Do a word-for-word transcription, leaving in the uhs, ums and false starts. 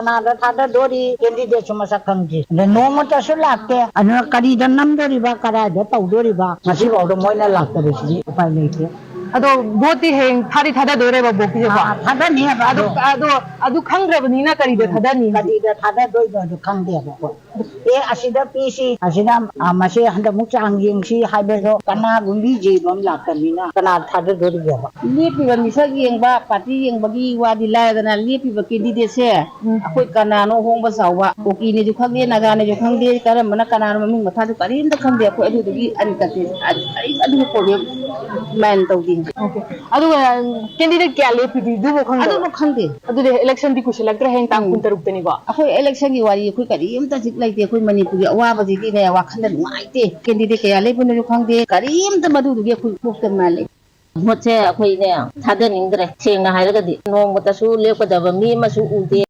ꯀꯅꯥꯗ ꯊꯥꯗꯗꯣꯔꯤ, candidate ꯁꯨ ꯃꯁꯛ ꯈꯪꯗ꯭ꯔꯤ꯫ ꯑꯗ ꯅꯣꯡꯃꯇꯁꯨ ꯂꯥꯛꯇꯦ꯫ ꯑꯗꯨꯅ ꯀꯔꯤꯗ ꯅꯝꯗꯣꯔꯤꯕ, ꯀꯗꯥꯏꯗ ꯇꯧꯗꯣꯔꯤꯕ, ꯉꯁꯤꯐꯥꯎꯗ ꯃꯣꯏꯅ ꯂꯥꯛꯇꯕꯁꯤꯗꯤ ꯎꯄꯥꯏ ꯂꯩꯇꯦ꯫ ꯑꯗꯣ vote ꯇꯤ ꯍꯌꯦꯡ ꯊꯥꯗꯤ ꯊꯥꯗꯗꯣꯏꯔꯦꯕ, ꯕꯣꯛꯀꯤꯁꯦꯀꯣ? ꯑꯥ, ꯊꯥꯗꯅꯤ ꯍꯥꯏꯕ ꯑꯗꯣ, ꯑꯗꯣ꯫ ꯑꯗꯣ, ꯑꯗꯨ ꯈꯪꯗ꯭ꯔꯕꯅꯤꯅ ꯀꯔꯤꯗ ꯎꯝ, ꯊꯥꯗꯅꯤ? ꯀꯔꯤꯗ ꯊꯥꯗꯗꯣꯏꯅꯣ ꯑꯗꯨ ꯈꯪꯗꯦꯕ ꯑꯩꯈꯣꯏ꯫ ꯑꯦ, ꯑꯁꯤꯗ ꯄꯤꯁꯤ, ꯑꯁꯤꯗ, ꯑ, ꯃꯁꯤ ꯍꯟꯗꯛꯃꯨꯛ ꯆꯥꯡ ꯌꯦꯡꯁꯤ ꯍꯥꯏꯕꯗꯣ ꯀꯅꯥꯒꯨꯝꯕꯤ ꯌꯦꯡꯕ ꯑꯃ ꯂꯥꯛꯇꯕꯅꯤꯅ ꯀꯅꯥ ꯊꯥꯖꯗꯣꯔꯤꯒꯦꯕ? ꯂꯦꯞꯄꯤꯕ ꯃꯤꯁꯛ ꯌꯦꯡꯕ, party ꯌꯦꯡꯕꯒꯤ ꯋꯥꯗꯤ ꯂꯥꯏꯔꯗꯅ, ꯂꯦꯞꯄꯤꯕ candidate ꯁꯦ ꯎꯝ꯫ ꯑꯩꯈꯣꯏ ꯀꯅꯥꯅꯣ ꯑꯍꯣꯡꯕ ꯆꯥꯎꯕ, ꯀꯨꯀꯤꯅꯦꯁꯨ ꯈꯪꯗꯦ, ꯅꯥꯒꯥꯅꯦꯁꯨ ꯈꯪꯗꯦ, ꯀꯔꯝꯕꯅ ꯀꯅꯥꯅꯣ ꯃꯃꯤꯡ ꯃꯊꯥꯁꯨ ꯀꯔꯤꯝꯇ ꯈꯪꯗꯦ꯫ ꯑꯩꯈꯣꯏ ꯑꯗꯨꯗꯨꯒꯤ ꯑꯟꯀꯟꯐ꯭ꯌꯨꯁ, ꯑꯗꯨ ꯀꯔꯤꯝ ꯑꯗꯨꯒꯤ problem ꯃꯥꯏꯟ ꯇꯧꯗꯦ꯫ Okay꯫ ꯑꯗꯨꯒ candidate ꯀꯌꯥ ꯂꯦꯞꯄꯤꯗꯨꯕꯨ ꯈꯪꯗꯕ? ꯑꯗꯨꯕꯨ ꯈꯪꯗꯦ꯫ ꯑꯗꯨꯗꯤ election ꯗꯤ ꯀꯨꯏꯁꯤꯜꯂꯛꯇ꯭ꯔꯦ, ꯍꯌꯦꯡ ꯇꯥꯡ ꯎꯝ꯫ ꯀꯨꯟꯇꯔꯨꯛꯇꯅꯤꯀꯣ? ꯑꯩꯈꯣꯏ election ꯒꯤ ꯋꯥꯔꯤ ꯑꯩꯈꯣꯏ ꯀꯔꯤꯝꯇ ꯍꯧꯖꯤꯛ ꯂꯩꯇꯦ꯫ ꯑꯩꯈꯣꯏ ꯃꯅꯤꯄꯨꯔꯒꯤ ꯑꯋꯥꯕꯁꯤꯗꯤꯅꯦ, ꯋꯥꯈꯜꯗ ꯅꯨꯡꯉꯥꯏꯇꯦ꯫ Candidate ꯀꯌꯥ ꯂꯦꯞꯄꯅꯣꯁꯨ ꯈꯪꯗꯦ, ꯀꯔꯤꯝꯇ ꯃꯗꯨꯗꯨꯒꯤ ꯑꯩꯈꯣꯏ ꯀꯣꯛꯇ ꯃꯥꯜꯂꯦ꯫ Vote ꯁꯦ ꯑꯩꯈꯣꯏꯅꯦ ꯊꯥꯗꯅꯤꯡꯗ꯭ꯔꯦ꯫ ꯁꯦꯡꯅ ꯍꯥꯏꯔꯒꯗꯤ ꯅꯣꯡꯃꯇꯁꯨ ꯂꯦꯞꯀꯗꯕ ꯃꯤ ꯑꯃꯁꯨ ꯎꯗꯦ꯫